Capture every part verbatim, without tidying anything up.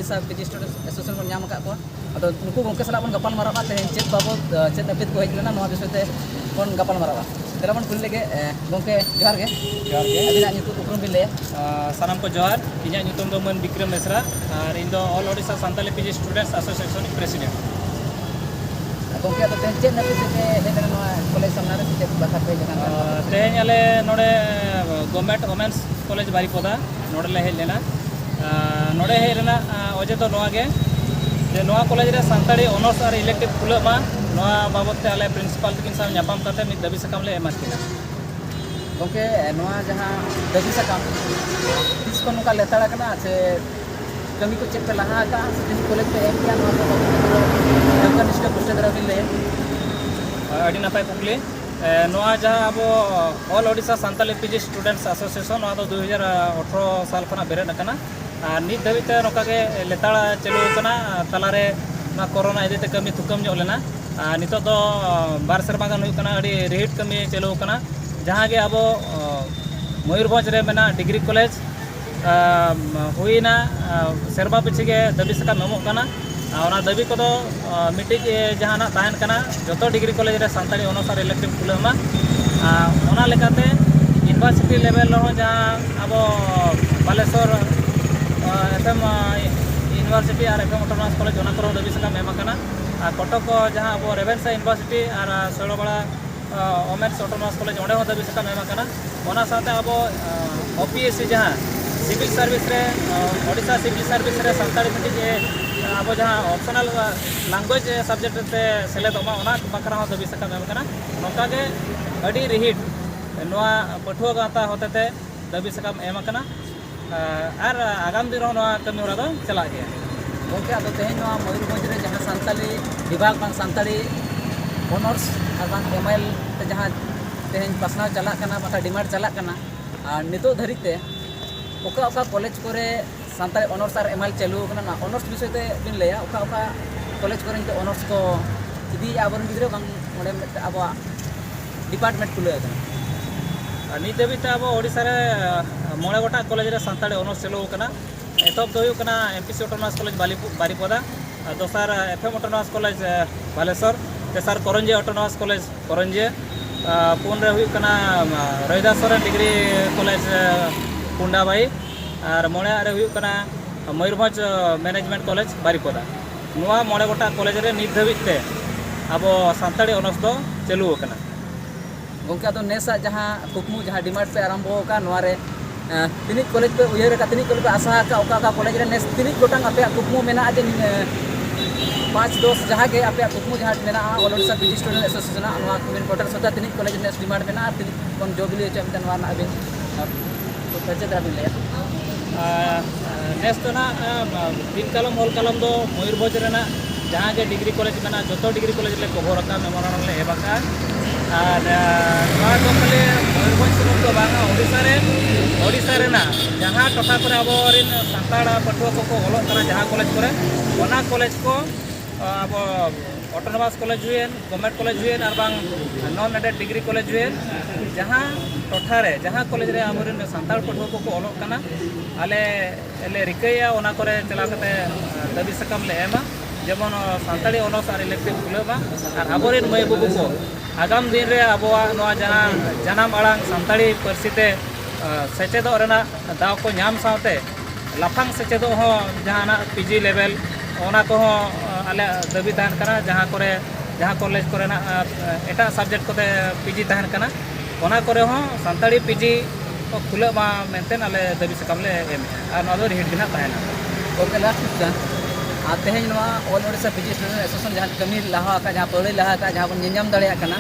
ᱥᱟᱨ PG student association ᱵᱚᱱ ᱧᱟᱢ ᱟᱠᱟᱫ ᱠᱚᱣᱟ᱾ ᱟᱫᱚ ᱱᱩᱠᱩ ᱜᱚᱢᱠᱮ ᱥᱟᱞᱟᱜ ᱵᱚᱱ ᱜᱟᱯᱟᱞ ᱢᱟᱨᱟᱜᱼᱟ ᱛᱮᱦᱮᱧ ᱪᱮᱫ ᱵᱟᱵᱚᱫ, ᱪᱮᱫ ᱱᱟᱹᱯᱤᱛ ᱠᱚ ᱦᱮᱡ ᱞᱮᱱᱟ, ᱱᱚᱣᱟ ᱵᱤᱥᱚᱭ ᱛᱮ ᱵᱚᱱ ᱜᱟᱯᱟᱞ ᱢᱟᱨᱟᱜᱼᱟ᱾ ᱛᱮᱞᱟ ᱵᱚᱱ ᱠᱩᱞᱤ ᱞᱮᱜᱮ᱾ ᱜᱚᱢᱠᱮ, ᱡᱚᱦᱟᱨ ᱜᱮ᱾ ᱡᱚᱦᱟᱨ ᱜᱮ᱾ ᱟᱹᱵᱤᱱᱟᱜ ᱧᱩᱛᱩᱢ, ᱩᱯᱨᱩᱢ ᱵᱤᱱ ᱞᱟᱹᱭᱟ? ᱥᱟᱱᱟᱢ ᱠᱚ ᱡᱚᱦᱟᱨ᱾ ᱤᱧᱟᱹᱜ ᱧᱩᱛᱩᱢ ᱫᱚ ᱢᱟᱹᱱ ᱵᱤᱠᱨᱚᱢ ᱵᱮᱥᱨᱟ ᱟᱨ ᱤᱧ ᱫᱚ All Odisha Santali P G Students Association ᱨᱤᱡ ᱯᱨᱮᱥᱤᱰᱮᱱᱴ᱾ ᱜᱚᱢᱠᱮ, ᱟᱫᱚ ᱛᱮᱦᱮᱧ ᱪᱮᱫ ᱱᱟᱹᱯᱤᱛ ᱛᱮᱯᱮ ᱦᱮᱡ ᱞᱮᱱᱟ ᱱᱚᱣᱟ ᱠᱚᱞᱮᱡᱽ ᱥᱟᱢᱱᱟ ᱨᱮ, ᱥᱮ ᱪᱮᱫ ᱵᱟᱠᱷᱨᱟ ᱯᱮ ᱦᱮᱡ ᱞᱮᱱᱟ? ᱛᱮᱦᱮᱧ ᱟᱞᱮ ᱱᱚᱰᱮ Government Women's College ᱵᱟᱨᱤᱯᱚᱫᱟ, ᱱᱚᱰᱮ ᱞᱮ ᱦᱮᱡ ᱞᱮᱱᱟ᱾ ᱱᱚᱰᱮ ᱦᱮᱡ ᱨᱮᱱᱟᱜ ᱚᱡᱮ ᱫᱚ ᱱᱚᱣᱟ ᱜᱮ, ᱡᱮ ᱱᱚᱣᱟ ᱠᱚᱞᱮᱡᱽ ᱨᱮ ᱥᱟᱱᱛᱟᱲᱤ ᱚᱱᱟᱨᱥ ᱟᱨ ᱤᱞᱮᱠᱴᱤᱵᱷ ᱠᱷᱩᱞᱟᱹᱜ ᱢᱟ, ᱱᱚᱣᱟ ᱵᱟᱵᱚᱫ ᱛᱮ ᱟᱞᱮ ᱯᱨᱤᱱᱥᱤᱯᱟᱞ ᱛᱟᱹᱠᱤᱱ ᱥᱟᱶ ᱧᱟᱯᱟᱢ ᱠᱟᱛᱮ ᱢᱤᱫ ᱫᱟᱹᱵᱤ ᱥᱟᱠᱟᱢ ᱞᱮ ᱮᱢᱟᱫ ᱠᱤᱱᱟ᱾ ᱜᱚᱢᱠᱮ, ᱱᱚᱣᱟ ᱡᱟᱦᱟᱸ ᱫᱟᱹᱵᱤ ᱥᱟᱠᱟᱢ, ᱛᱤᱥ ᱠᱷᱚᱱ ᱱᱚᱝᱠᱟ ᱞᱮᱛᱟᱲ ᱟᱠᱟᱱᱟ, ᱥᱮ ᱠᱟᱹᱢᱤ ᱠᱚ ᱪᱮᱫ ᱯᱮ ᱞᱟᱦᱟ ᱟᱠᱟᱫᱼᱟ, ᱥᱮ ᱛᱮᱦᱮᱧ ᱠᱚᱞᱮᱡᱽ ᱯᱮ ᱮᱢ ᱠᱮᱜᱼᱟ, ᱱᱚᱣᱟ ᱠᱚ ᱵᱟᱵᱚᱫ ᱛᱮ ᱯᱩᱨᱟᱹ ᱱᱚᱝᱠᱟ ᱱᱤᱥᱴᱟᱹ ᱯᱩᱥᱴᱟᱹ ᱫᱷᱟᱨᱟ ᱵᱤᱱ ᱞᱟᱹᱭᱟ? ᱟᱹᱰᱤ ᱱᱟᱯᱟᱭ ᱠᱩᱠᱞᱤ᱾ ᱱᱚᱣᱟ ᱡᱟᱦᱟᱸ ᱟᱵᱚ All Odisha Santali P G Students Association, ᱱᱚᱣᱟ ᱫᱚ ᱫᱩ ᱦᱟᱡᱟᱨ ᱟᱴᱷᱨᱚ ᱥᱟᱞ ᱠᱷᱚᱱᱟᱜ ᱵᱮᱨᱮᱫ ᱟᱠᱟᱱᱟ᱾ ᱟᱨ ᱱᱤᱛ ᱫᱷᱟᱹᱵᱤᱡ ᱛᱮ ᱱᱚᱝᱠᱟ ᱜᱮ ᱞᱮᱛᱟᱲ ᱪᱟᱹᱞᱩ ᱟᱠᱟᱱᱟ᱾ ᱛᱟᱞᱟᱨᱮ ᱱᱚᱣᱟ ᱠᱳᱨᱳᱱᱟ ᱤᱫᱤ ᱛᱮ ᱠᱟᱹᱢᱤ ᱛᱷᱩᱠᱟᱹᱢ ᱧᱚᱜ ᱞᱮᱱᱟ᱾ ᱟᱨ ᱱᱤᱛᱚᱜ ᱫᱚ ᱵᱟᱨ ᱥᱮᱨᱢᱟ ᱜᱟᱱ ᱦᱩᱭᱩᱜ ᱠᱟᱱᱟ, ᱟᱹᱰᱤ ᱨᱤᱦᱤᱴ ᱠᱟᱹᱢᱤ ᱪᱟᱹᱞᱩ ᱟᱠᱟᱱᱟ᱾ ᱡᱟᱦᱟᱸ ᱜᱮ ᱟᱵᱚ ᱢᱚᱭᱩᱨᱵᱷᱚᱸᱡᱽ ᱨᱮ ᱢᱮᱱᱟᱜ ᱰᱤᱜᱽᱨᱤ ᱠᱚᱞᱮᱡᱽ ᱦᱩᱭᱱᱟ, ᱥᱮᱨᱢᱟ ᱯᱤᱪᱷᱤ ᱜᱮ ᱫᱟᱹᱵᱤ ᱥᱟᱠᱟᱢ ᱮᱢᱚᱜ ᱠᱟᱱᱟ᱾ ᱟᱨ ᱚᱱᱟ ᱫᱟᱹᱵᱤ ᱠᱚᱫᱚ ᱢᱤᱫᱴᱤᱡ ᱡᱟᱦᱟᱱᱟᱜ ᱛᱟᱦᱮᱱ ᱠᱟᱱᱟ, ᱡᱚᱛᱚ ᱰᱤᱜᱽᱨᱤ ᱠᱚᱞᱮᱡᱽ ᱨᱮ ᱥᱟᱱᱛᱟᱲᱤ ᱚᱱᱟᱨᱥ ᱟᱨ ᱤᱞᱮᱠᱴᱤᱵᱷ ᱠᱷᱩᱞᱟᱹᱜ ᱢᱟ᱾ ᱟᱨ ᱚᱱᱟ ᱞᱮᱠᱟᱛᱮ ᱤᱭᱩᱱᱤᱵᱷᱟᱨᱥᱤᱴᱤ ᱞᱮᱵᱮᱞ ᱨᱮᱦᱚᱸ ᱡᱟᱦᱟᱸ ᱟᱵᱚ Balasore F M university R F M autonomous college, ᱚᱱᱟ ᱠᱚᱨᱮ ᱦᱚᱸ ᱫᱟᱹᱵᱤ ᱥᱟᱠᱟᱢ ᱮᱢ ᱟᱠᱟᱱᱟ᱾ ᱟᱨ ᱠᱚᱴᱚᱠ ᱡᱟᱦᱟᱸ ᱟᱵᱚ ᱨᱮᱵᱷᱮᱱᱥᱟ ᱤᱭᱩᱱᱤᱵᱷᱟᱨᱥᱤᱴᱤ ᱟᱨ ᱥᱚᱭᱲᱟᱵᱟᱲᱟ ᱚᱢᱮᱱᱥ ᱚᱴᱳᱱᱚᱢᱟᱥ ᱠᱚᱞᱮᱡᱽ, ᱚᱸᱰᱮ ᱦᱚᱸ ᱫᱟᱹᱵᱤ ᱥᱟᱠᱟᱢ ᱮᱢ ᱟᱠᱟᱱᱟ᱾ ᱚᱱᱟ ᱥᱟᱶᱛᱮ ᱟᱵᱚ ᱳ ᱯᱤ ᱮᱥ ᱥᱤ ᱡᱟᱦᱟᱸ ᱥᱤᱵᱤᱞ ᱥᱟᱨᱵᱷᱤᱥ ᱨᱮ, ᱳᱰᱤᱥᱟ ᱥᱤᱵᱤᱞ ᱥᱟᱨᱵᱷᱤᱥ ᱨᱮ ᱥᱟᱱᱛᱟᱲᱤ ᱢᱤᱫᱴᱤᱡ ᱟᱵᱚ ᱡᱟᱦᱟᱸ ᱚᱯᱥᱚᱱᱟᱞ ᱞᱟᱝᱜᱩᱭᱮᱡᱽ ᱥᱟᱵᱡᱮᱠᱴ ᱛᱮ ᱥᱮᱞᱮᱫᱚᱜ ᱢᱟ, ᱚᱱᱟ ᱵᱟᱠᱷᱨᱟ ᱦᱚᱸ ᱫᱟᱹᱵᱤ ᱥᱟᱠᱟᱢ ᱮᱢ ᱟᱠᱟᱱᱟ᱾ ᱱᱚᱝᱠᱟ ᱜᱮ ᱟᱹᱰᱤ ᱨᱤᱦᱤᱴ ᱱᱚᱣᱟ ᱯᱟᱹᱴᱷᱩᱣᱟᱹ ᱜᱟᱶᱛᱟ ᱦᱚᱛᱮᱛᱮ ᱫᱟᱹᱵᱤ ᱥᱟᱠᱟᱢ ᱮᱢ ᱟᱠᱟᱱᱟ᱾ ᱟᱨ ᱟᱜᱟᱢ ᱫᱤᱱ ᱨᱮᱦᱚᱸ ᱱᱚᱣᱟ ᱠᱟᱹᱢᱤ ᱦᱚᱨᱟ ᱫᱚ ᱪᱟᱞᱟᱜ ᱜᱮᱭᱟ᱾ ᱜᱚᱢᱠᱮ, ᱟᱫᱚ ᱛᱮᱦᱮᱧ ᱱᱚᱣᱟ ᱢᱚᱭᱩᱨᱵᱷᱚᱸᱡᱽ ᱨᱮ ᱡᱟᱦᱟᱸ ᱥᱟᱱᱛᱟᱞᱤ ᱵᱤᱵᱷᱟᱜᱽ ᱵᱟᱝ ᱥᱟᱱᱛᱟᱲᱤ ᱚᱱᱟᱨᱥ ᱟᱨ ᱵᱟᱝ ᱮᱢ ᱮᱞ ᱛᱮ ᱡᱟᱦᱟᱸ ᱛᱮᱦᱮᱧ ᱯᱟᱥᱱᱟᱣ ᱪᱟᱞᱟᱜ ᱠᱟᱱᱟ, ᱵᱟᱠᱷᱟᱱ ᱰᱤᱢᱟᱱᱰ ᱪᱟᱞᱟᱜ ᱠᱟᱱᱟ, ᱟᱨ ᱱᱤᱛᱚᱜ ᱫᱷᱟᱹᱨᱤᱡ ᱛᱮ ᱚᱠᱟ ᱚᱠᱟ ᱠᱚᱞᱮᱡᱽ ᱠᱚᱨᱮ ᱥᱟᱱᱛᱟᱲᱤ ᱚᱱᱟᱨᱥ ᱟᱨ ᱮᱢ ᱮᱞ ᱪᱟᱹᱞᱩ ᱟᱠᱟᱱᱟ, ᱱᱚᱣᱟ ᱚᱱᱟᱨᱥ ᱵᱤᱥᱚᱭ ᱛᱮ ᱵᱤᱱ ᱞᱟᱹᱭᱟ, ᱚᱠᱟ ᱚᱠᱟ ᱠᱚᱞᱮᱡᱽ ᱠᱚᱨᱮ ᱱᱤᱛᱚᱜ ᱚᱱᱟᱨᱥ ᱠᱚ ᱤᱫᱤᱭᱮᱫᱼᱟ ᱟᱵᱚᱨᱮᱱ ᱜᱤᱫᱽᱨᱟᱹ, ᱵᱟᱝ ᱚᱸᱰᱮ ᱢᱤᱫᱴᱮᱱ ᱟᱵᱚᱣᱟᱜ ᱰᱤᱯᱟᱨᱴᱢᱮᱱᱴ ᱠᱷᱩᱞᱟᱹᱣ ᱟᱠᱟᱱᱟ? ᱟᱨ ᱱᱤᱛ ᱫᱷᱟᱹᱵᱤᱡ ᱛᱮ ᱟᱵᱚ ᱳᱰᱤᱥᱟ ᱨᱮ ᱢᱚᱬᱮ ᱜᱚᱴᱟᱝ ᱠᱚᱞᱮᱡᱽ ᱨᱮ ᱥᱟᱱᱛᱟᱲᱤ ᱚᱱᱟᱨᱥ ᱪᱟᱹᱞᱩ ᱟᱠᱟᱱᱟ᱾ ᱮᱛᱚᱦᱚᱵ ᱫᱚ ᱦᱩᱭᱩᱜ ᱠᱟᱱᱟ M P C Autonomous College ᱵᱟᱞᱤᱯᱩ- ᱵᱟᱨᱤᱯᱚᱫᱟ, ᱟᱨ ᱫᱚᱥᱟᱨ F M Autonomous College Balasore, ᱛᱮᱥᱟᱨ ᱠᱚᱨᱚᱧᱡᱤᱭᱟᱹ Autonomous College ᱠᱚᱨᱚᱧᱡᱤᱭᱟᱹ, ᱟᱨ ᱯᱩᱱ ᱨᱮ ᱦᱩᱭᱩᱜ ᱠᱟᱱᱟ ᱨᱚᱭᱫᱟᱥ ᱥᱚᱨᱮᱱ ᱰᱤᱜᱽᱨᱤ ᱠᱚᱞᱮᱡᱽ ᱠᱩᱱᱰᱟᱵᱟᱭᱤ, ᱟᱨ ᱢᱚᱬᱮᱭᱟᱜ ᱨᱮ ᱦᱩᱭᱩᱜ ᱠᱟᱱᱟ ᱢᱚᱭᱩᱨᱵᱷᱚᱸᱡᱽ ᱢᱮᱱᱮᱡᱽᱢᱮᱱᱴ ᱠᱚᱞᱮᱡᱽ ᱵᱟᱨᱤᱯᱚᱫᱟ᱾ ᱱᱚᱣᱟ ᱢᱚᱬᱮ ᱜᱚᱴᱟᱝ ᱠᱚᱞᱮᱡᱽ ᱨᱮ ᱱᱤᱛ ᱫᱷᱟᱹᱵᱤᱡ ᱛᱮ ᱟᱵᱚ ᱥᱟᱱᱛᱟᱲᱤ ᱚᱱᱟᱨᱥ ᱫᱚ ᱪᱟᱹᱞᱩ ᱟᱠᱟᱱᱟ᱾ ᱜᱚᱢᱠᱮ, ᱟᱫᱚ ᱱᱮᱥᱟᱜ ᱡᱟᱦᱟᱸ ᱠᱩᱠᱢᱩ, ᱡᱟᱦᱟᱸ ᱰᱤᱢᱟᱱᱰ ᱯᱮ ᱟᱨᱟᱢᱵᱷᱚ ᱟᱠᱟᱫ, ᱱᱚᱣᱟ ᱨᱮ ᱛᱤᱱᱟᱹᱜ ᱠᱚᱞᱮᱡᱽ ᱯᱮ ᱩᱭᱦᱟᱹᱨ ᱟᱠᱟᱫ, ᱛᱤᱱᱟᱹᱜ ᱠᱚᱞᱮᱡᱽ ᱯᱮ ᱟᱥᱟ ᱟᱠᱟᱫ, ᱚᱠᱟ ᱚᱠᱟ ᱠᱚᱞᱮᱡᱽ ᱨᱮ ᱱᱮᱥ ᱛᱤᱱᱟᱹᱜ ᱜᱚᱴᱟᱝ ᱟᱯᱮᱭᱟᱜ ᱠᱩᱠᱢᱩ ᱢᱮᱱᱟᱜᱼᱟ ᱡᱮ ᱯᱟᱸᱪ ᱫᱚᱥ ᱡᱟᱦᱟᱸ ᱜᱮ ᱟᱯᱮᱭᱟᱜ ᱠᱩᱠᱢᱩ ᱡᱟᱦᱟᱸ ᱢᱮᱱᱟᱜᱼᱟ, All Odisha P G Student Association ᱟᱜ ᱱᱚᱣᱟ ᱠᱚᱢᱤᱱ ᱯᱳᱨᱴᱟᱞ ᱥᱚᱛᱮ ᱛᱤᱱᱟᱹᱜ ᱠᱚᱞᱮᱡᱽ ᱱᱮᱥ ᱰᱤᱢᱟᱱᱰ ᱢᱮᱱᱟᱜᱼᱟ, ᱛᱤᱱᱟᱹᱜ ᱵᱚᱱ ᱡᱚ ᱵᱤᱞᱤ ᱦᱚᱪᱚᱭᱟ ᱢᱮᱱᱛᱮ ᱱᱚᱣᱟ ᱨᱮᱱᱟᱜ ᱟᱹᱵᱤᱱ ᱯᱟᱪᱮᱫ ᱨᱮ ᱵᱤᱱ ᱞᱟᱹᱭᱟ? ᱟᱨ ᱱᱮᱥ ᱫᱚ ᱱᱟᱜ ᱫᱤᱱ ᱠᱟᱞᱚᱢ ᱦᱚᱞ ᱠᱟᱞᱚᱢ ᱫᱚ ᱢᱚᱭᱩᱨᱵᱷᱚᱸᱡᱽ ᱨᱮᱱᱟᱜ ᱡᱟᱦᱟᱸ ᱜᱮ ᱰᱤᱜᱽᱨᱤ ᱠᱚᱞᱮᱡᱽ ᱢᱮᱱᱟᱜᱼᱟ, ᱡᱚᱛᱚ ᱰᱤᱜᱽᱨᱤ ᱠᱚᱞᱮᱡᱽ ᱞᱮ ᱠᱚᱵᱷᱚᱨ ᱟᱠᱟᱫᱼᱟ, ᱢᱮᱢᱳᱨᱟᱱᱰᱟᱢ ᱞᱮ ᱮᱢ ᱟᱠᱟᱫᱼᱟ᱾ ᱟᱨ ᱱᱚᱣᱟ ᱫᱚ ᱠᱷᱟᱹᱞᱤ ᱢᱚᱭᱩᱨᱵᱷᱚᱸᱡᱽ ᱥᱩᱢᱩᱝ ᱫᱚ ᱵᱟᱝᱟ, ᱳᱰᱤᱥᱟ ᱨᱮ, ᱳᱰᱤᱥᱟ ᱨᱮᱱᱟᱜ ᱡᱟᱦᱟᱸ ᱴᱚᱴᱷᱟ ᱠᱚᱨᱮ ᱟᱵᱚᱨᱮᱱ ᱥᱟᱱᱛᱟᱲ ᱯᱟᱹᱴᱷᱩᱣᱟᱹ ᱠᱚᱠᱚ ᱚᱞᱚᱜ ᱠᱟᱱᱟ ᱡᱟᱦᱟᱸ ᱠᱚᱞᱮᱡᱽ ᱠᱚᱨᱮ, ᱚᱱᱟ ᱠᱚᱞᱮᱡᱽ ᱠᱚ ᱟᱵᱚ Autonomous College ᱦᱩᱭᱮᱱ, Government College ᱦᱩᱭᱮᱱ, ᱟᱨ ᱵᱟᱝ Non Aided Degree College ᱦᱩᱭᱮᱱ, ᱡᱟᱦᱟᱸ ᱴᱚᱴᱷᱟ ᱨᱮ, ᱡᱟᱦᱟᱸ ᱠᱚᱞᱮᱡᱽ ᱨᱮ ᱟᱵᱚᱨᱮᱱ ᱥᱟᱱᱛᱟᱲ ᱯᱟᱹᱴᱷᱩᱣᱟᱹ ᱠᱚᱠᱚ ᱚᱞᱚᱜ ᱠᱟᱱᱟ, ᱟᱞᱮ ᱞᱮ ᱨᱤᱠᱟᱹᱭᱟ ᱚᱱᱟ ᱠᱚᱨᱮ ᱪᱟᱞᱟᱣ ᱠᱟᱛᱮ ᱫᱟᱹᱵᱤ ᱥᱟᱠᱟᱢ ᱞᱮ ᱮᱢᱟ, ᱡᱮᱢᱚᱱ ᱥᱟᱱᱛᱟᱲᱤ ᱚᱱᱟᱨᱥ ᱟᱨ elective ᱠᱷᱩᱞᱟᱹᱜ ᱢᱟ᱾ ᱟᱨ ᱟᱵᱚᱨᱮᱱ ᱢᱟᱹᱭ ᱵᱟᱹᱵᱩ ᱠᱚ ᱟᱜᱟᱢ ᱫᱤᱱ ᱨᱮ ᱟᱵᱚᱣᱟᱜ ᱱᱚᱣᱟ ᱡᱟᱦᱟᱸ ᱡᱟᱱᱟᱢ ᱟᱲᱟᱝ ᱥᱟᱱᱛᱟᱲᱤ ᱯᱟᱹᱨᱥᱤ ᱛᱮ ᱥᱮᱪᱮᱫᱚᱜ ᱨᱮᱱᱟᱜ ᱫᱟᱣ ᱠᱚ ᱧᱟᱢ ᱥᱟᱶᱛᱮ ᱞᱟᱯᱷᱟᱝ ᱥᱮᱪᱮᱫᱚᱜ ᱦᱚᱸ ᱡᱟᱦᱟᱱᱟᱜ P G level, ᱚᱱᱟ ᱠᱚᱦᱚᱸ ᱟᱞᱮᱭᱟᱜ ᱫᱟᱹᱵᱤ ᱛᱟᱦᱮᱱ ᱠᱟᱱᱟ᱾ ᱡᱟᱦᱟᱸ ᱠᱚᱨᱮ, ᱡᱟᱦᱟᱸ ᱠᱚᱞᱮᱡᱽ ᱠᱚᱨᱮᱱᱟᱜ ᱮᱴᱟᱜ subject ᱠᱚᱛᱮ P G ᱛᱟᱦᱮᱱ ᱠᱟᱱᱟ, ᱚᱱᱟ ᱠᱚᱨᱮ ᱦᱚᱸ ᱥᱟᱱᱛᱟᱲᱤ P G ᱠᱚ ᱠᱷᱩᱞᱟᱹᱜ ᱢᱟ ᱢᱮᱱᱛᱮ ᱟᱞᱮ ᱫᱟᱹᱵᱤ ᱥᱟᱠᱟᱢ ᱞᱮ ᱮᱢᱮᱫᱼᱟ, ᱟᱨ ᱱᱚᱣᱟ ᱫᱚ ᱨᱤᱦᱤᱴ ᱜᱮ ᱱᱟᱦᱟᱜ ᱛᱟᱦᱮᱱᱟ᱾ ᱜᱚᱢᱠᱮ, last question, ᱟᱨ ᱛᱮᱦᱮᱧ ᱱᱚᱣᱟ All Odisha P G Student Association ᱡᱟᱦᱟᱸ ᱠᱟᱹᱢᱤ ᱞᱟᱦᱟ ᱟᱠᱟᱫ, ᱡᱟᱦᱟᱸ ᱯᱟᱹᱣᱲᱤ ᱞᱟᱦᱟ ᱟᱠᱟᱫ, ᱡᱟᱦᱟᱸ ᱵᱚᱱ ᱧᱮᱞᱧᱟᱢ ᱫᱟᱲᱮᱭᱟᱜ ᱠᱟᱱᱟ,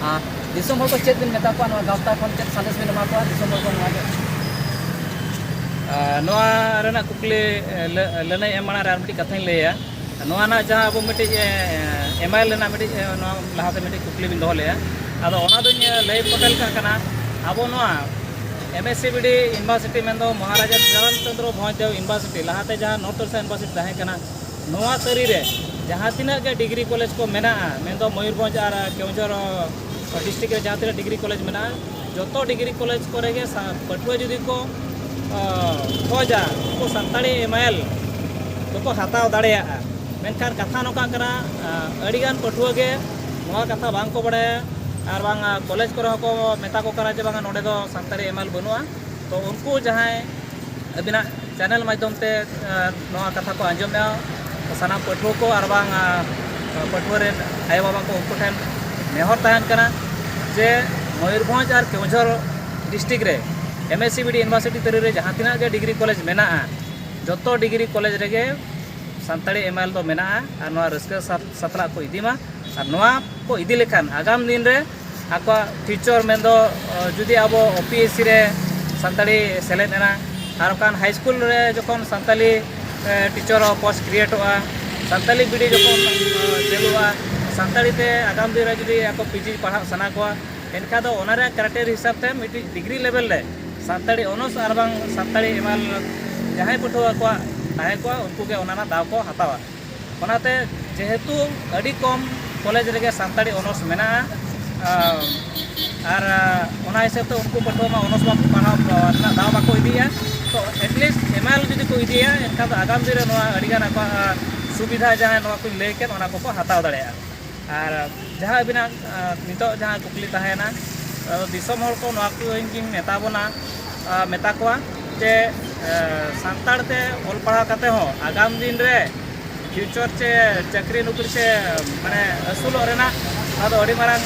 ᱟᱨ ᱫᱤᱥᱚᱢ ᱦᱚᱲ ᱠᱚ ᱪᱮᱫ ᱵᱤᱱ ᱢᱮᱛᱟ ᱠᱚᱣᱟ? ᱱᱚᱣᱟ ᱜᱟᱶᱛᱟ ᱠᱷᱚᱱ ᱪᱮᱫ ᱥᱟᱸᱫᱮᱥ ᱵᱤᱱ ᱮᱢᱟ ᱠᱚᱣᱟ ᱫᱤᱥᱚᱢ ᱦᱚᱲ ᱠᱚ ᱱᱚᱣᱟ ᱜᱮ? ᱟᱨ ᱱᱚᱣᱟ ᱨᱮᱱᱟᱜ ᱠᱩᱠᱞᱤ, ᱮ, ᱞᱟᱹ-, ᱞᱟᱹᱱᱟᱹᱭ ᱮᱢ ᱢᱟᱲᱟᱝ ᱨᱮ ᱟᱨ ᱢᱤᱫᱴᱤᱡ ᱠᱟᱛᱷᱟᱧ ᱞᱟᱹᱭᱟ᱾ ᱱᱚᱣᱟ ᱨᱮᱱᱟᱜ ᱡᱟᱦᱟᱸ ᱟᱵᱚ ᱢᱤᱫᱴᱤᱡ, ᱮ, ᱮᱢᱟᱭ ᱨᱮᱱᱟᱜ ᱢᱤᱫᱴᱤᱡ, ᱮ, ᱱᱚᱣᱟ ᱞᱟᱦᱟᱛᱮ ᱢᱤᱫᱴᱤᱡ ᱠᱩᱠᱞᱤ ᱵᱤᱱ ᱫᱚᱦᱚ ᱞᱮᱫᱼᱟ, ᱟᱫᱚ ᱚᱱᱟ ᱫᱚᱧ, ᱮ, ᱞᱟᱹᱭ ᱯᱷᱚᱴᱮᱞ ᱠᱟᱜ ᱠᱟᱱᱟ᱾ ᱟᱵᱚ ᱱᱚᱣᱟ M S C B D University ᱢᱮᱱᱫᱚ ᱢᱚᱦᱟᱨᱟᱡᱟ ᱥᱩᱡᱟᱛᱟᱱ ᱪᱚᱱᱫᱨᱚ ᱵᱷᱚᱸᱡᱽ ᱫᱮᱣ University, ᱞᱟᱦᱟᱛᱮ ᱡᱟᱦᱟᱸ North Odisha University ᱛᱟᱦᱮᱸ ᱠᱟᱱᱟ, ᱱᱚᱣᱟ ᱛᱟᱹᱨᱤ ᱨᱮ ᱡᱟᱦᱟᱸ ᱛᱤᱱᱟᱹᱜ ᱜᱮ ᱰᱤᱜᱽᱨᱤ ᱠᱚᱞᱮᱡᱽ ᱠᱚ ᱢᱮᱱᱟᱜᱼᱟ, ᱢᱮᱱᱫᱚ ᱢᱚᱭᱩᱨᱵᱷᱚᱸᱡᱽ ᱟᱨ ᱠᱮᱣᱚᱱᱡᱷᱚᱨ district ᱨᱮ ᱡᱟᱦᱟᱸ ᱛᱤᱱᱟᱹᱜ ᱰᱤᱜᱽᱨᱤ ᱠᱚᱞᱮᱡᱽ ᱢᱮᱱᱟᱜᱼᱟ, ᱡᱚᱛᱚ ᱰᱤᱜᱽᱨᱤ ᱠᱚᱞᱮᱡᱽ ᱠᱚᱨᱮ ᱜᱮ ᱥᱟ-, ᱯᱟᱹᱴᱷᱩᱣᱟᱹ ᱡᱩᱫᱤ ᱠᱚ ᱠᱷᱚᱡᱟ, ᱩᱱᱠᱩ ᱥᱟᱱᱛᱟᱲᱤ ᱮᱢ ᱟᱭ ᱮᱞ ᱫᱚᱠᱚ ᱦᱟᱛᱟᱣ ᱫᱟᱲᱮᱭᱟᱜᱼᱟ᱾ ᱢᱮᱱᱠᱷᱟᱱ ᱠᱟᱛᱷᱟ ᱱᱚᱝᱠᱟ ᱠᱟᱱᱟ, ᱟᱹᱰᱤᱜᱟᱱ ᱯᱟᱹᱴᱷᱩᱣᱟᱹ ᱜᱮ ᱱᱚᱣᱟ ᱠᱟᱛᱷᱟ ᱵᱟᱝ ᱠᱚ ᱵᱟᱲᱟᱭᱟ, ᱟᱨ ᱵᱟᱝ ᱠᱚᱞᱮᱡᱽ ᱠᱚᱨᱮ ᱦᱚᱸᱠᱚ ᱢᱮᱛᱟ ᱠᱚ ᱠᱟᱱᱟ ᱡᱮ ᱵᱟᱝᱟ, ᱱᱚᱰᱮ ᱫᱚ ᱥᱟᱱᱛᱟᱲᱤ ᱮᱢ ᱟᱭ ᱮᱞ ᱵᱟᱹᱱᱩᱜᱼᱟ᱾ ᱛᱚ ᱩᱱᱠᱩ ᱡᱟᱦᱟᱸᱭ ᱟᱹᱵᱤᱱᱟᱜ ᱪᱮᱱᱮᱞ ᱢᱟᱫᱽᱫᱷᱚᱢ ᱛᱮ ᱱᱚᱣᱟ ᱠᱟᱛᱷᱟ ᱠᱚ ᱟᱸᱡᱚᱢᱮᱜᱼᱟ, ᱥᱟᱱᱟᱢ ᱯᱟᱹᱴᱷᱩᱣᱟᱹ ᱠᱚ ᱟᱨ ᱵᱟᱝ ᱯᱟᱹᱴᱷᱩᱣᱟᱹ ᱨᱮᱱ ᱟᱭᱳᱼᱵᱟᱵᱟ ᱠᱚ, ᱩᱱᱠᱩ ᱴᱷᱮᱱ ᱱᱮᱦᱚᱨ ᱛᱟᱦᱮᱱ ᱠᱟᱱᱟ ᱡᱮ ᱢᱚᱭᱩᱨᱵᱷᱚᱸᱡᱽ ᱟᱨ ᱠᱮᱣᱚᱱᱡᱷᱚᱨ ᱰᱤᱥᱴᱨᱤᱠᱴ ᱨᱮ M S C B D university ᱛᱟᱹᱨᱤ ᱨᱮ ᱡᱟᱦᱟᱸ ᱛᱤᱱᱟᱹᱜ ᱜᱮ ᱰᱤᱜᱽᱨᱤ ᱠᱚᱞᱮᱡᱽ ᱢᱮᱱᱟᱜᱼᱟ, ᱡᱚᱛᱚ ᱰᱤᱜᱽᱨᱤ ᱠᱚᱞᱮᱡᱽ ᱨᱮᱜᱮ ᱥᱟᱱᱛᱟᱲᱤ ᱮᱢ ᱟᱭ ᱮᱞ ᱫᱚ ᱢᱮᱱᱟᱜᱼᱟ᱾ ᱟᱨ ᱱᱚᱣᱟ ᱨᱟᱹᱥᱠᱟᱹ ᱥᱟᱛ- ᱥᱟᱛᱞᱟᱜ ᱠᱚ ᱤᱫᱤ ᱢᱟ᱾ ᱟᱨ ᱱᱚᱣᱟ ᱠᱚ ᱤᱫᱤ ᱞᱮᱠᱷᱟᱱ ᱟᱜᱟᱢ ᱫᱤᱱ ᱨᱮ ᱟᱠᱚᱣᱟᱜ ᱯᱷᱤᱭᱩᱪᱟᱨ ᱢᱮᱱᱫᱚ, ᱡᱩᱫᱤ ᱟᱵᱚ ᱳ ᱯᱤ ᱮᱥ ᱥᱤ ᱨᱮ ᱥᱟᱱᱛᱟᱲᱤ ᱥᱮᱞᱮᱫ ᱮᱱᱟ, ᱟᱨ ᱵᱟᱠᱷᱟᱱ ᱦᱟᱭ ᱥᱠᱩᱞ ᱨᱮ ᱡᱚᱠᱷᱚᱱ ᱥᱟᱱᱛᱟᱲᱤ ᱴᱤᱪᱟᱨ ᱯᱳᱥᱴ ᱠᱨᱤᱭᱮᱴᱚᱜᱼᱟ, ᱥᱟᱱᱛᱟᱲᱤ ᱵᱤᱰᱤ ᱡᱚᱠᱷᱚᱱ ᱪᱟᱹᱞᱩᱜᱼᱟ, ᱥᱟᱱᱛᱟᱲᱤ ᱛᱮ ᱟᱜᱟᱢ ᱫᱤᱱ ᱨᱮ ᱡᱩᱫᱤ ᱟᱠᱚ ᱯᱤ ᱡᱤ ᱯᱟᱲᱦᱟᱜ ᱥᱟᱱᱟ ᱠᱚᱣᱟ, ᱮᱱᱠᱷᱟᱱ ᱫᱚ ᱚᱱᱟ ᱨᱮᱭᱟᱜ ᱠᱨᱟᱭᱴᱮᱨᱤᱭᱟ ᱦᱤᱥᱟᱹᱵ ᱛᱮ ᱢᱤᱫᱴᱤᱡ ᱰᱤᱜᱽᱨᱤ ᱞᱮᱵᱮᱞ ᱨᱮ ᱥᱟᱱᱛᱟᱲᱤ ᱚᱱᱟᱨᱥ ᱟᱨ ᱵᱟᱝ ᱥᱟᱱᱛᱟᱲᱤ ᱮᱢ ᱟᱭ ᱮᱞ ᱡᱟᱦᱟᱸᱭ ᱯᱟᱹᱴᱷᱩᱣᱟᱹ ᱠᱚᱣᱟᱜ ᱛᱟᱦᱮᱸ ᱠᱚᱜᱼᱟ, ᱩᱱᱠᱩ ᱜᱮ ᱚᱱᱟ ᱨᱮᱱᱟᱜ ᱫᱟᱣ ᱠᱚ ᱦᱟᱛᱟᱣᱟ᱾ ᱚᱱᱟᱛᱮ ᱡᱮᱦᱮᱛᱩ ᱟᱹᱰᱤ ᱠᱚᱢ ᱠᱚᱞᱮᱡᱽ ᱨᱮᱜᱮ ᱥᱟᱱᱛᱟᱲᱤ ᱚᱱᱟᱨᱥ ᱢᱮᱱᱟᱜᱼᱟ, ᱟᱨ ᱚᱱᱟ ᱦᱤᱥᱟᱹᱵ ᱛᱮ ᱩᱱᱠᱩ ᱯᱟᱹᱴᱷᱩᱣᱟᱹ ᱢᱟ ᱚᱱᱟᱨᱥ ᱢᱟ ᱯᱟᱲᱦᱟᱣ ᱨᱮᱱᱟᱜ ᱫᱟᱣ ᱵᱟᱠᱚ ᱤᱫᱤᱭᱟ᱾ ᱛᱚ ᱮᱴᱞᱤᱥᱴ ᱮᱢ ᱟᱭ ᱮᱞ ᱡᱩᱫᱤ ᱠᱚ ᱤᱫᱤᱭᱟ, ᱮᱱᱠᱷᱟᱱ ᱫᱚ ᱟᱜᱟᱢ ᱫᱤᱱ ᱨᱮ ᱱᱚᱣᱟ ᱟᱹᱰᱤᱜᱟᱱ ᱟᱠᱚᱣᱟᱜ ᱥᱩᱵᱤᱫᱷᱟ ᱡᱟᱦᱟᱸ ᱱᱚᱣᱟ ᱠᱚᱧ ᱞᱟᱹᱭ ᱠᱮᱫ, ᱚᱱᱟ ᱠᱚᱠᱚ ᱦᱟᱛᱟᱣ ᱫᱟᱲᱮᱭᱟᱜᱼᱟ᱾ ᱟᱨ ᱡᱟᱦᱟᱸ ᱟᱹᱵᱤᱱᱟᱜ ᱱᱤᱛᱚᱜ ᱡᱟᱦᱟᱸ ᱠᱩᱠᱞᱤ ᱛᱟᱦᱮᱸᱭᱮᱱᱟ, ᱫᱤᱥᱚᱢ ᱦᱚᱲ ᱠᱚ ᱱᱚᱣᱟ ᱠᱚ ᱤᱧ ᱜᱤᱧ ᱢᱮᱛᱟ ᱵᱚᱱᱟ, ᱢᱮᱛᱟ ᱠᱚᱣᱟ ᱡᱮ ᱥᱟᱱᱛᱟᱲ ᱛᱮ ᱚᱞ ᱯᱟᱲᱦᱟᱣ ᱠᱟᱛᱮ ᱦᱚᱸ ᱟᱜᱟᱢ ᱫᱤᱱ ᱨᱮ ᱯᱷᱤᱭᱩᱪᱟᱨ ᱪᱮ ᱪᱟᱹᱠᱨᱤ ᱱᱚᱠᱨᱤ ᱪᱮ ᱢᱟᱱᱮ ᱟᱹᱥᱩᱞᱚᱜ ᱨᱮᱱᱟᱜ ᱱᱚᱣᱟ ᱫᱚ ᱟᱹᱰᱤ ᱢᱟᱨᱟᱝ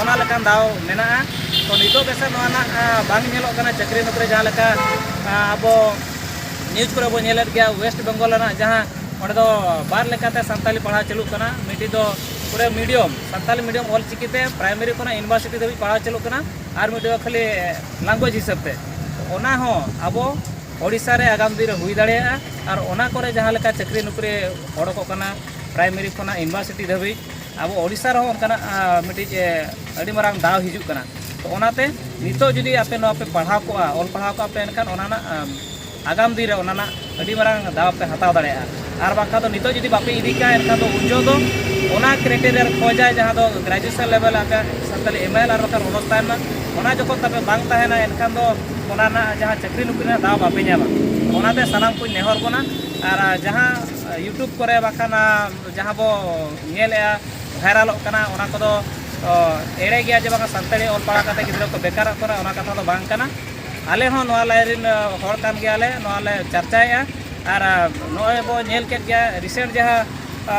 ᱚᱱᱟ ᱞᱮᱠᱟᱱ ᱫᱟᱣ ᱢᱮᱱᱟᱜᱼᱟ᱾ ᱛᱚ ᱱᱤᱛᱚᱜ ᱜᱮᱥᱮ ᱱᱚᱣᱟ ᱨᱮᱱᱟᱜ ᱵᱟᱝ ᱧᱮᱞᱚᱜ ᱠᱟᱱᱟ ᱪᱟᱹᱠᱨᱤ ᱱᱚᱠᱨᱤ, ᱡᱟᱦᱟᱸ ᱞᱮᱠᱟ ᱟᱵᱚ ᱱᱤᱭᱩᱡᱽ ᱠᱚᱨᱮ ᱵᱚᱱ ᱧᱮᱞᱮᱫ ᱜᱮᱭᱟ, ᱳᱭᱮᱥᱴ ᱵᱮᱝᱜᱚᱞ ᱨᱮᱱᱟᱜ ᱡᱟᱦᱟᱸ ᱚᱸᱰᱮ ᱫᱚ ᱵᱟᱨ ᱞᱮᱠᱟᱛᱮ ᱥᱟᱱᱛᱟᱞᱤ ᱯᱟᱲᱦᱟᱣ ᱪᱟᱹᱞᱩᱜ ᱠᱟᱱᱟ᱾ ᱢᱤᱫᱴᱤᱡ ᱫᱚ ᱯᱩᱨᱟᱹ ᱢᱤᱰᱤᱭᱟᱢ ᱥᱟᱱᱛᱟᱞᱤ ᱢᱤᱰᱤᱭᱟᱢ ᱚᱞ ᱪᱤᱠᱤᱛᱮ ᱯᱨᱟᱭᱢᱟᱨᱤ ᱠᱷᱚᱱᱟᱜ ᱤᱭᱩᱱᱤᱵᱷᱟᱨᱥᱤᱴᱤ ᱫᱷᱟᱹᱵᱤᱡ ᱯᱟᱲᱦᱟᱣ ᱪᱟᱹᱞᱩᱜ ᱠᱟᱱᱟ, ᱟᱨ ᱢᱤᱫᱴᱤᱡ ᱫᱚ ᱠᱷᱟᱹᱞᱤ ᱞᱮᱝᱜᱩᱭᱮᱡᱽ ᱦᱤᱥᱟᱹᱵ ᱛᱮ᱾ ᱚᱱᱟ ᱦᱚᱸ ᱟᱵᱚ ᱳᱰᱤᱥᱟ ᱨᱮ ᱟᱜᱟᱢ ᱫᱤᱱ ᱨᱮ ᱦᱩᱭ ᱫᱟᱲᱮᱭᱟᱜᱼᱟ᱾ ᱟᱨ ᱚᱱᱟ ᱠᱚᱨᱮ ᱡᱟᱦᱟᱸ ᱞᱮᱠᱟ ᱪᱟᱹᱠᱨᱤ ᱱᱚᱠᱨᱤ ᱚᱰᱚᱠᱚᱜ ᱠᱟᱱᱟ ᱯᱨᱟᱭᱢᱟᱨᱤ ᱠᱷᱚᱱᱟᱜ ᱤᱭᱩᱱᱤᱵᱷᱟᱨᱥᱤᱴᱤ ᱫᱷᱟᱹᱵᱤᱡ, ᱟᱵᱚ ᱳᱰᱤᱥᱟ ᱨᱮᱦᱚᱸ ᱚᱱᱠᱟᱱᱟᱜ ᱢᱤᱫᱴᱤᱡ ᱟᱹᱰᱤ ᱢᱟᱨᱟᱝ ᱫᱟᱣ ᱦᱤᱡᱩᱜ ᱠᱟᱱᱟ᱾ ᱛᱚ ᱚᱱᱟᱛᱮ ᱱᱤᱛᱚᱜ ᱡᱩᱫᱤ ᱟᱯᱮ ᱱᱚᱣᱟ ᱯᱮ ᱯᱟᱲᱦᱟᱣ ᱠᱚᱜᱼᱟ, ᱚᱞ ᱯᱟᱲᱦᱟᱣ ᱠᱚᱜᱼᱟ ᱯᱮ, ᱮᱱᱠᱷᱟᱱ ᱚᱱᱟ ᱨᱮᱱᱟᱜ ᱟᱜᱟᱢ ᱫᱤᱱ ᱨᱮ ᱚᱱᱟ ᱨᱮᱱᱟᱜ ᱟᱹᱰᱤ ᱢᱟᱨᱟᱝ ᱫᱟᱣ ᱯᱮ ᱦᱟᱛᱟᱣ ᱫᱟᱲᱮᱭᱟᱜᱼᱟ᱾ ᱟᱨ ᱵᱟᱝᱠᱷᱟᱱ ᱫᱚ ᱱᱤᱛᱚᱜ ᱡᱩᱫᱤ ᱵᱟᱯᱮ ᱤᱫᱤ ᱠᱟᱜᱼᱟ, ᱮᱱᱠᱷᱟᱱ ᱫᱚ ᱩᱱ ᱡᱚᱦᱚᱜ ᱫᱚ ᱚᱱᱟ ᱠᱨᱟᱭᱴᱮᱨᱤᱭᱟ ᱨᱮ ᱠᱷᱚᱡᱟᱭ, ᱡᱟᱦᱟᱸ ᱫᱚ ᱜᱨᱮᱡᱩᱭᱮᱥᱚᱱ ᱞᱮᱵᱮᱞ ᱟᱯᱮᱭᱟᱜ ᱥᱟᱱᱛᱟᱲᱤ ᱮᱢ ᱮ ᱮᱞ ᱟᱨ ᱵᱟᱝᱠᱷᱟᱱ ᱚᱱᱟᱨᱥ ᱛᱟᱦᱮᱱ ᱢᱟ᱾ ᱚᱱᱟ ᱡᱚᱠᱷᱚᱱ ᱛᱟᱯᱮ ᱵᱟᱝ ᱛᱟᱦᱮᱱᱟ, ᱮᱱᱠᱷᱟᱱ ᱫᱚ ᱚᱱᱟ ᱨᱮᱱᱟᱜ ᱡᱟᱦᱟᱸ ᱪᱟᱹᱠᱨᱤ ᱱᱚᱠᱨᱤ ᱨᱮᱱᱟᱜ ᱫᱟᱣ ᱵᱟᱯᱮ ᱧᱟᱢᱟ᱾ ᱚᱱᱟᱛᱮ ᱥᱟᱱᱟᱢ ᱠᱚᱧ ᱱᱮᱦᱚᱨ ᱵᱚᱱᱟ᱾ ᱟᱨ ᱡᱟᱦᱟᱸ YouTube ᱠᱚᱨᱮ ᱵᱟᱠᱷᱟᱱ ᱡᱟᱦᱟᱸ ᱵᱚ ᱧᱮᱞᱮᱜᱼᱟ, ᱵᱷᱟᱭᱨᱟᱞᱚᱜ ᱠᱟᱱᱟ, ᱚᱱᱟ ᱠᱚᱫᱚ ᱚ, ᱮᱲᱮ ᱜᱮᱭᱟ ᱡᱮ ᱵᱟᱝᱟ ᱥᱟᱱᱛᱟᱲᱤ ᱚᱞ ᱯᱟᱲᱦᱟᱣ ᱠᱟᱛᱮ ᱜᱤᱫᱽᱨᱟᱹ ᱠᱚ ᱵᱮᱠᱟᱨᱚᱜ ᱠᱟᱱᱟ, ᱚᱱᱟ ᱠᱟᱛᱷᱟ ᱫᱚ ᱵᱟᱝ ᱠᱟᱱᱟ᱾ ᱟᱞᱮ ᱦᱚᱸ ᱱᱚᱣᱟ line ᱨᱮᱱ ᱦᱚᱲ ᱠᱟᱱ ᱜᱮᱭᱟᱞᱮ, ᱱᱚᱣᱟ ᱞᱮ ᱪᱟᱨᱪᱟᱭᱮᱜᱼᱟ᱾ ᱟᱨ ᱱᱚᱜᱼᱚᱭ ᱵᱚ ᱧᱮᱞ ᱠᱮᱫ ᱜᱮᱭᱟ recent ᱡᱟᱦᱟᱸ ᱟ,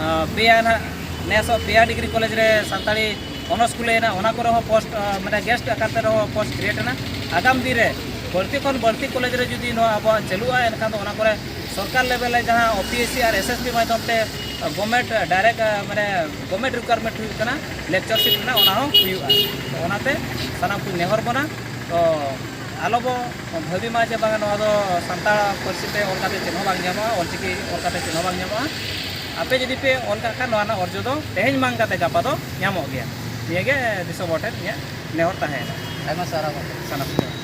ᱟ, ᱯᱮᱭᱟ ᱱᱟᱦᱟᱜ ᱱᱮᱥᱚᱜ ᱯᱮᱭᱟ ᱰᱤᱜᱽᱨᱤ ᱠᱚᱞᱮᱡᱽ ᱨᱮ ᱥᱟᱱᱛᱟᱲᱤ ᱚᱱᱟᱨᱥ ᱠᱷᱩᱞᱟᱹᱭᱮᱱᱟ, ᱚᱱᱟ ᱠᱚᱨᱮ ᱦᱚᱸ ᱯᱳᱥᱴ ᱟ, ᱢᱟᱱᱮ ᱜᱮᱥᱴ ᱟᱠᱟᱨ ᱛᱮ ᱨᱮᱦᱚᱸ ᱯᱳᱥᱴ ᱠᱨᱤᱭᱮᱴ ᱮᱱᱟ᱾ ᱟᱜᱟᱢ ᱫᱤᱱ ᱨᱮ ᱵᱟᱹᱲᱛᱤ ᱠᱷᱚᱱ ᱵᱟᱹᱲᱛᱤ ᱠᱚᱞᱮᱡᱽ ᱨᱮ ᱡᱩᱫᱤ ᱱᱚᱣᱟ ᱟᱵᱚᱣᱟᱜ ᱪᱟᱹᱞᱩᱜᱼᱟ, ᱮᱱᱠᱷᱟᱱ ᱫᱚ ᱚᱱᱟ ᱠᱚᱨᱮ ᱥᱚᱨᱠᱟᱨ ᱞᱮᱵᱮᱞ ᱨᱮ ᱡᱟᱦᱟᱸ ᱳᱯᱤᱮᱥᱥᱤ ᱟᱨ ᱮᱥᱮᱥᱥᱤ ᱢᱟᱫᱽᱫᱷᱚᱢ ᱛᱮ ᱜᱚᱵᱷᱚᱨᱱᱢᱮᱱᱴ ᱰᱟᱭᱨᱮᱠᱴ ᱢᱟᱱᱮ ᱜᱚᱵᱷᱚᱨᱱᱢᱮᱱᱴ ᱨᱤᱠᱣᱟᱨᱢᱮᱱᱴ ᱦᱩᱭᱩᱜ ᱠᱟᱱᱟ, ᱞᱮᱠᱪᱟᱨᱥᱤᱯ ᱨᱮᱱᱟᱜ, ᱚᱱᱟ ᱦᱚᱸ ᱦᱩᱭᱩᱜᱼᱟ᱾ ᱛᱚ ᱚᱱᱟᱛᱮ ᱥᱟᱱᱟᱢ ᱠᱚᱧ ᱱᱮᱦᱚᱨ ᱵᱚᱱᱟ, ᱛᱚ ᱟᱞᱚ ᱵᱚ ᱵᱷᱟᱹᱵᱤ ᱢᱟ ᱡᱮ ᱵᱟᱝᱟ ᱱᱚᱣᱟ ᱫᱚ ᱥᱟᱱᱛᱟᱲ ᱯᱟᱹᱨᱥᱤ ᱛᱮ ᱚᱞ ᱠᱟᱛᱮ ᱪᱮᱫ ᱦᱚᱸ ᱵᱟᱝ ᱧᱟᱢᱚᱜᱼᱟ, ᱚᱞᱪᱤᱠᱤ ᱚᱞ ᱠᱟᱛᱮ ᱪᱮᱫ ᱦᱚᱸ ᱵᱟᱝ ᱧᱟᱢᱚᱜᱼᱟ᱾ ᱟᱯᱮ ᱡᱩᱫᱤ ᱯᱮ ᱚᱞ ᱠᱟᱜ ᱠᱷᱟᱱ ᱱᱚᱣᱟ ᱨᱮᱱᱟᱜ ᱚᱨᱡᱚ ᱫᱚ ᱛᱮᱦᱮᱧ ᱵᱟᱝ ᱠᱟᱛᱮ ᱜᱟᱯᱟ ᱫᱚ ᱧᱟᱢᱚᱜ ᱜᱮᱭᱟ᱾ ᱱᱤᱭᱟᱹ ᱜᱮ ᱫᱤᱥᱚᱢ ᱦᱚᱲ ᱴᱷᱮᱱ ᱤᱧᱟᱹᱜ ᱱᱮᱦᱚᱨ ᱛᱟᱦᱮᱸᱭᱮᱱᱟ᱾ ᱟᱭᱢᱟ ᱥᱟᱨᱦᱟᱣ ᱜᱚᱢᱠᱮ᱾ ᱥᱟᱱᱟᱢ ᱠᱚ᱾